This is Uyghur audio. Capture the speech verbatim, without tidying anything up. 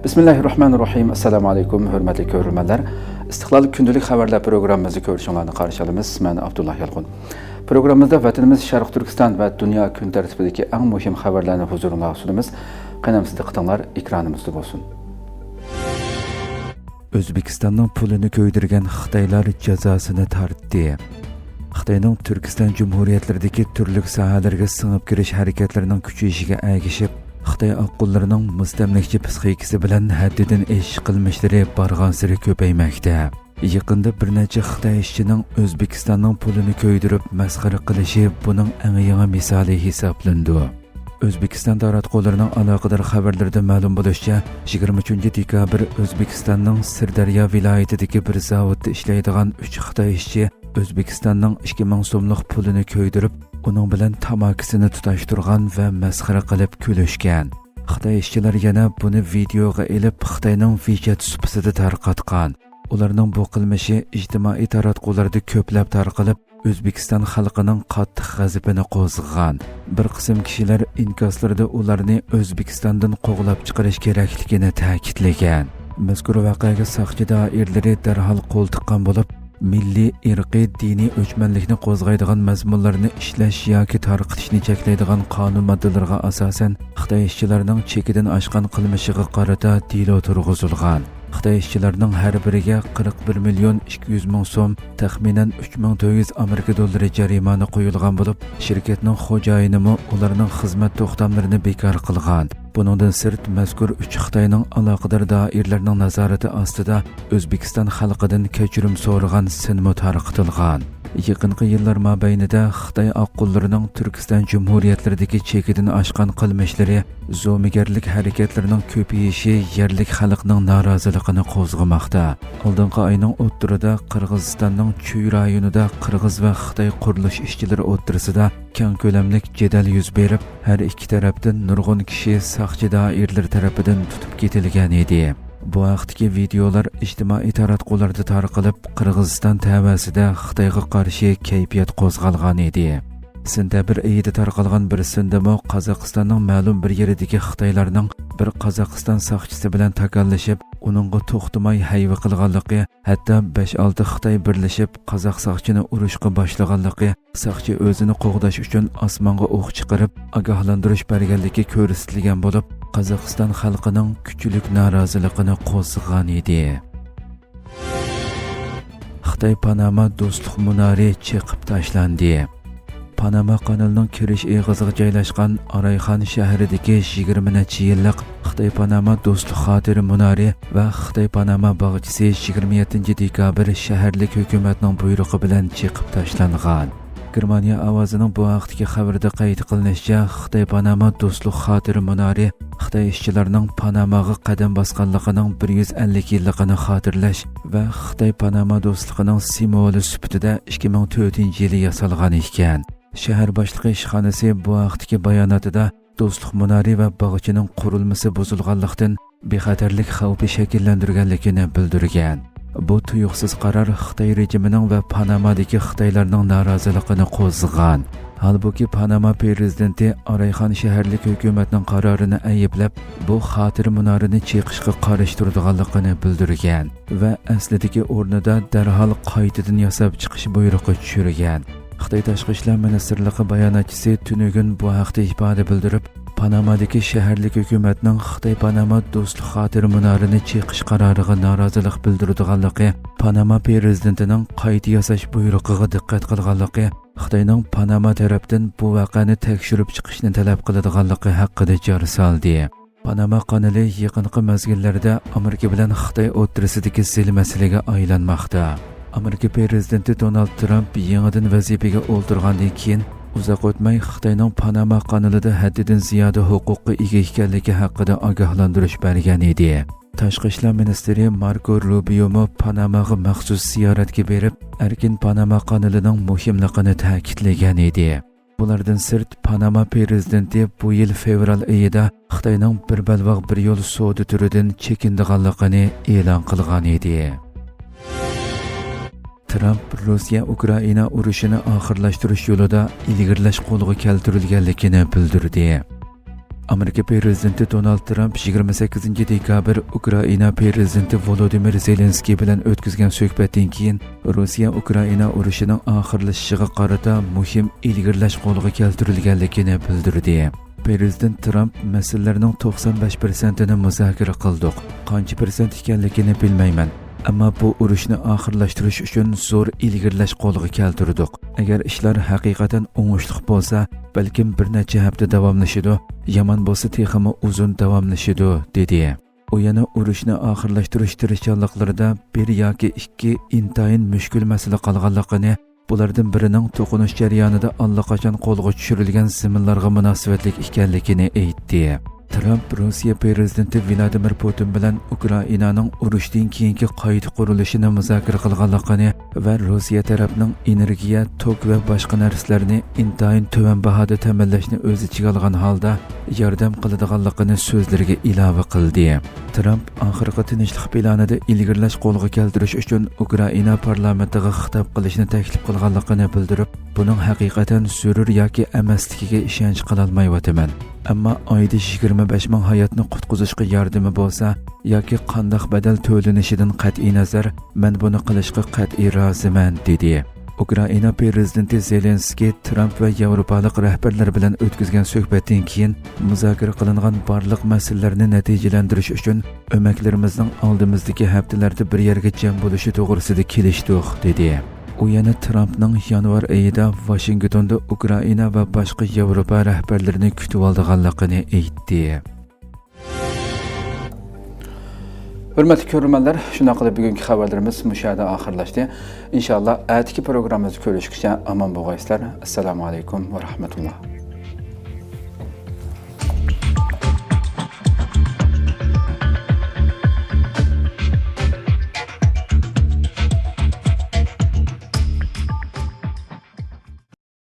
بىسمىللاھىررەھمانىررەھىم. ئەسسالامۇ ئەلەيكۇم، ھۆرمەتلىك كۆرۈرمەنلەر. ئىستىقلال كۈندىلىك خەۋەرلەر پروگراممىمىزنى كۆرۈشۈڭلارنى قارشى ئالىمىز. مەن ئابدۇللا يالقۇن. پروگراممىمىزدا ۋەتىنىمىز شەرقىي تۈركىستان ۋە دۇنيا كۈن تەرتىپىدىكى ئەڭ مۇھىم خەۋەرلەرنى ھۇزۇرۇڭلارغا سۇنىمىز. قېنى ئەمىسە دىققىتىڭلار ئېكرانىمىزدا بولسۇن. ئۆزبېكىستاننىڭ پۇلىنى كۆيدۈرگەن خىتايلار جازاسىنى تارتتى. خىتاينىڭ تۈركىستان جۇمھۇرىيەتلىرىدىكى تۈرلۈك ساھەلەرگە سىڭىپ كىرىش ھەرىكەتلىرىنىڭ كۈچىيىشىگە ئەگىشىپ، خىتاي ئاققۇنلىرىنىڭ مۇستەملىكىچى پىسخىكىسى بىلەن ھەددىدىن ئېشىش قىلمىشلىرى بارغانسېرى كۆپەيمەكتە. يېقىندا بىر نەچچە خىتاي ئىشچىنىڭ ئۆزبېكىستاننىڭ پۇلىنى كۆيدۈرۈپ مەسخىرە قىلىشى بۇنىڭ ئەڭ يېڭى مىسالى ھېسابلىنىدۇ. ئۆزبېكىستان تاراتقۇلىرىنىڭ ئالاقىدار خەۋەرلىرىدە مەلۇم بولۇشىچە، يىگىرمە ئۈچىنچى دېكابىر ئۆزبېكىستاننىڭ سىردەريا ۋىلايىتىدىكى بىر زاۋۇتتا ئىشلەيدىغان ئۈچ خىتاي ئىشچى ئۆزبېكىستاننىڭ ئىككى مىڭ سوملۇق پۇلىنى كۆيدۈرۈپ، ئۇنىڭ بىلەن تاماكىسىنى تۇتاشتۇرغان ۋە مەسخىرە قىلىپ كۈلۈشكەن. خىتاي ئىشچىلار يەنە بۇنى ۋىدېئوغا ئېلىپ، خىتاينىڭ ۋىچەت سۇپىسىدا تارقاتقان. ئۇلارنىڭ بۇ قىلمىشى ئىجتىمائىي تاراتقۇلاردا كۆپلەپ تارقىلىپ، ئۆزبېكىستان خەلقىنىڭ قاتتىق غەزىپىنى قوزغىغان. بىر قىسىم كىشىلەر ئىنكاسلىرىدا ئۇلارنى ئۆزبېكىستاندىن قوغلاپ چىقىرىش كېرەكلىكىنى تەكىتلىگەن. مەزكۇر ۋەقەگە ساقچى دائىرىلىرى دەرھال قول تىققان بولۇپ، مىللىي، ئىرقىي، دىنىي ئۆچمەنلىكنى قوزغايدىغان مەزمۇنلارنى ئىشلەش ياكى تارقىتىشنى چەكلەيدىغان قانۇن ماددىلىرىغا ئاساسەن، خىتاي ئىشچىلارنىڭ چېكىدىن ئاشقان قىلمىشىغا قارىتا دېلو تۇرغۇزۇلغان. خىتاي ئىشچىلارنىڭ ھەر بىرىگە قىرىق بىر مىليون ئىككى يۈز مىڭ سوم، تەخمىنەن ئۈچ مىڭ تۆت يۈز ئامېرىكا دوللىرى جەرىمانە قويۇلغان بولۇپ، شىركەتنىڭ خوجايىنىمۇ ئۇلارنىڭ خىزمەت توختاملىرىنى بىكار قىلغان. بۇنىڭدىن سىرت، مەزكۇر ئۈچ خىتاينىڭ ئالاقىدار دائىرىلەرنىڭ نازارىتى ئاستىدا ئۆزبېكىستان خەلقىدىن كەچۈرۈم سورىغان سىنمۇ تارقىتىلغان. يېقىنقى يىللار مابەينىدە خىتاي ئاققۇنلىرىنىڭ تۈركىستان جۇمھۇرىيەتلىرىدىكى چېكىدىن ئاشقان قىلمىشلىرى، زومىگەرلىك ھەرىكەتلىرىنىڭ كۆپىيىشى يەرلىك خەلقنىڭ نارازىلىقىنى قوزغىماقتا. ئالدىنقى ئاينىڭ ئوتتۇرىدا قىرغىزىستاننىڭ چۈي رايونىدا قىرغىز ۋە خىتاي قۇرۇلۇش ئىشچىلىرى ئوتتۇرىسىدا كەڭ كۆلەملىك جېدەل يۈز بېرىپ، ھەر ئىككى تەرەپتىن نۇرغۇن كىشى ساقچى دائىرىلىرى تەرىپىدىن تۇتۇپ كېتىلگەن ئىدى. بۇ ھەقتىكى ۋىدېئولار ئىجتىمائىي تاراتقۇلاردا تارقىلىپ، قىرغىزىستان تەۋەسىدە خىتايغا قارشى كەيپىيات قوزغالغان ئىدى. سېنتەبىر ئېيىدا تارقالغان بىر سىندىمۇ قازاقىستاننىڭ مەلۇم بىر يېرىدىكى خىتايلارنىڭ بىر قازاقىستان ساقچىسى بىلەن تاكاللىشىپ، ئۇنىڭغا توختىماي ھەيۋە قىلغانلىقى، ھەتتا بەش-ئالتە خىتاي بىرلىشىپ قازاق ساقچىنى ئۇرۇشقا باشلىغانلىقى، ساقچى ئۆزىنى قوغداش ئۈچۈن ئاسمانغا ئوق چىقىرىپ، ئاگاھلاندۇرۇش بەرگەنلىكى كۆرسىتىلگەن بولۇپ، قازاقىستان خەلقىنىڭ كۈچلۈك نارازىلىقىنى قوزغىغان ئىدى. خىتاي پاناما دوستلۇق مۇنارى چېقىپ تاشلاندى. پاناما قانىلىنىڭ كىرىش ئېغىزىغا جايلاشقان ئارايخان شەھىرىدىكى يىگىرمە نەچچە يىللىق خىتاي پاناما دوستلۇق خاتىرە مۇنارى ۋە خىتاي پاناما باغچىسى يىگىرمە يەتتىنچى دېكابىر شەھەرلىك ھۆكۈمەتنىڭ بۇيرۇقى بىلەن چېقىپ تاشلانغان. گېرمانىيە ئاۋازىنىڭ بۇ ھەقتىكى خەۋىرىدە قەيت قىلىنىشىچە، خىتاي پاناما دوستلۇق خاتىرە مۇنارى خىتاي ئىشچىلارنىڭ پاناماغا قەدەم باسقانلىقىنىڭ بىر يۈز ئەللىك يىللىقىنى خاتىرىلەش ۋە خىتاي پاناما دوستلۇقىنىڭ سىمۋولى سۈپىتىدە ئىككى مىڭ تۆتىنچى يىلى ياسالغان ئىكەن. شەھەر باشلىقى ئىشخانىسى بۇ ھەقتىكى باياناتىدا، دوستلۇق مۇنارى ۋە باغچىنىڭ قۇرۇلمىسى بۇزۇلغانلىقتىن، بىخەتەرلىك خەۋپى شەكىللەندۈرگەنلىكىنى بىلدۈرگەن. بۇ تۇيۇقسىز قارار خىتاي رېجىمىنىڭ ۋە پانامادىكى خىتايلارنىڭ نارازىلىقىنى قوزغىغان. ھالبۇكى، پاناما پىرېزىدېنتى ئارايخان شەھەرلىك ھۆكۈمەتنىڭ قارارىنى ئەيىبلەپ، بۇ خاتىرە مۇنارىنى چېقىشقا قارشى تۇرىدىغانلىقىنى بىلدۈرگەن ۋە ئەسلىدىكى ئورنىدا دەرھال قايتىدىن ياساپ چىقىش بۇيرۇقى چۈشۈرگەن. خىتاي تاشقى ئىشلار مىنىستىرلىقى باياناتچىسى تۈنۈگۈن بۇ ھەقتە ئىپادە بىلدۈرۈپ، پانامادىكى شەھەرلىك ھۆكۈمەتنىڭ خىتاي پاناما دوستلۇق خاتىرە مۇنارىنى چېقىش قارارىغا نارازىلىق بىلدۈرىدىغانلىقى، پاناما پىرېزىدېنتىنىڭ قايتا ياساش بۇيرۇقىغا دىققەت قىلغانلىقى، خىتاينىڭ پاناما تەرەپتىن بۇ ۋەقەنى تەكشۈرۈپ چىقىشنى تەلەپ قىلىدىغانلىقى ھەققىدە جار سالدى. پاناما قانىلى يېقىنقى مەزگىللەردە ئامېرىكا بىلەن خىتاي ئوتتۇرىسىدىكى زىل مەسىلىگە ئايلانماقتا. ئامېرىكا پىرېزىدېنتى دونالد ترامپ يېڭىدىن ۋەزىپىگە ئولتۇرغاندىن كېيىن، ئۇزاق ئۆتمەي خىتاينىڭ پاناما قانىلىدا ھەددىدىن زىيادە ھوقۇققا ئىگە ئىكەنلىكى ھەققىدە ئاگاھلاندۇرۇش بەرگەن ئىدى. تاشقى ئىشلار مىنىستىرى ماركو روبىيومۇ پاناماغا مەخسۇس زىيارەتكە بېرىپ، ئەركىن پاناما قانىلىنىڭ مۇھىملىقىنى تەكىتلىگەن ئىدى. بۇلاردىن سىرت، پاناما پىرېزىدېنتى بۇ يىل فېۋرال ئېيىدا خىتاينىڭ بىر بەلباغ بىر يول سودا تۈرىدىن چېكىنىدىغانلىقىنى ئېلان قىلغان ئىدى. ترامپ روسىيە-ئۇكرائىنا ئۇرۇشىنى ئاخىرلاشتۇرۇش يولىدا ئىلگىرىلەش قولغا كەلتۈرۈلگەنلىكىنى بىلدۈردى. ئامېرىكا پىرېزىدېنتى دونالد ترامپ يىگىرمە سەككىزىنچى دېكابىر ئۇكرائىنا پىرېزىدېنتى ۋولودىمىر زېلېنسكىي بىلەن ئۆتكۈزگەن سۆھبەتتىن كېيىن، روسىيە ئۇكرائىنا ئۇرۇشىنىڭ ئاخىرلىشىشىغا قارىتا مۇھىم ئىلگىرىلەش قولغا كەلتۈرۈلگەنلىكىنى بىلدۈردى. پىرېزىدېنت ترامپ مەسىلىلەرنىڭ توقسان بەش پىرسەنتىنى مۇزاكىرە قىلدۇق. قانچە پىرسەنت ئىكەنلىكىنى بىلمەيمەن. ئەمما بۇ ئۇرۇشنى ئاخىرلاشتۇرۇش ئۈچۈن زور ئىلگىرىلەش قولغا كەلتۈردۇق. ئەگەر ئىشلار ھەقىقەتەن ئوڭۇشلۇق بولسا، بەلكىم بىر نەچچە ھەپتە داۋاملىشىدۇ، يامان بولسا تېخىمۇ ئۇزۇن داۋاملىشىدۇ، دېدى. ئۇ يەنە ئۇرۇشنى ئاخىرلاشتۇرۇش تىرىشچانلىقلىرىدا بىر ياكى ئىككى ئىنتايىن مۈشكۈل مەسىلە قالغانلىقىنى، بۇلاردىن بىرىنىڭ توقۇنۇش جەريانىدا ئاللىقاچان قولغا چۈشۈرۈلگەن زېمىنلارغا مۇناسىۋەتلىك ئىكەنلىكىنى ئېيتتى. ترامپ روسىيە پىرېزىدېنتى ۋلادىمىر پۇتىن بىلەن ئۇكرائىنانىڭ ئۇرۇشتىن كېيىنكى قايتا قۇرۇلۇشىنى مۇزاكىرە قىلغانلىقىنى ۋە روسىيە تەرەپنىڭ ئېنېرگىيە، توك ۋە باشقا نەرسىلەرنى ئىنتايىن تۆۋەن باھادا تەمىنلەشنى ئۆز ئىچىگە ئالغان ھالدا ياردەم قىلىدىغانلىقىنى سۆزلىرىگە ئىلاۋە قىلدى. ترامپ ئاخىرقى تىنچلىق پىلانىدا ئىلگىرىلەش قولغا كەلتۈرۈش ئۈچۈن ئۇكرائىنا پارلامېنتىغا خىتاب قىلىشنى تەكلىپ قىلغانلىقىنى بىلدۈرۈپ، بۇنىڭ ھەقىقەتەن زۆرۈر ياكى ئەمەسلىكىگە ئىشەنچ قىلالمايۋاتىمەن. ئەمما ئايدا يىگىرمە بەش مىڭ ھاياتنى قۇتقۇزۇشقا ياردىمى بولسا ياكى قانداق بەدەل تۆلىنىشىدىن قەتئىينەزەر، مەن بۇنى قىلىشقا قەتئىي رازىمەن، دېدى. ئۇكرائىنا پىرېزىدېنتى زېلېنسكىي ترامپ ۋە ياۋروپالىق رەھبەرلەر بىلەن ئۆتكۈزگەن سۆھبەتتىن كېيىن، مۇزاكىرە قىلىنغان بارلىق مەسىلىلەرنى نەتىجىلەندۈرۈش ئۈچۈن ئۆمەكلىرىمىزنىڭ ئالدىمىزدىكى ھەپتىلەردە بىر يەرگە جەم بولۇشى توغرىسىدا كېلىشتۇق، دېدى. ئۇ يەنە ترامپنىڭ يانۋار ئېيىدا ۋاشىنگتوندا ئۇكرائىنا ۋە باشقا ياۋروپا رەھبەرلىرىنى كۈتۈۋالىدىغانلىقىنى ئېيتتى. ھۆرمەتلىك كۆرۈرمەنلەر، شۇنداق قىلىپ بۈگۈنكى خەۋەرلىرىمىز مۇشۇ يەردە ئاخىرلاشتى. ئىنشاللا ئەتىكى پروگراممىمىزدا كۆرۈشكىچە ئامان بولغايسىلەر. ئەسسالامۇ ئەلەيكۇم ۋە رەھمەتۇللا.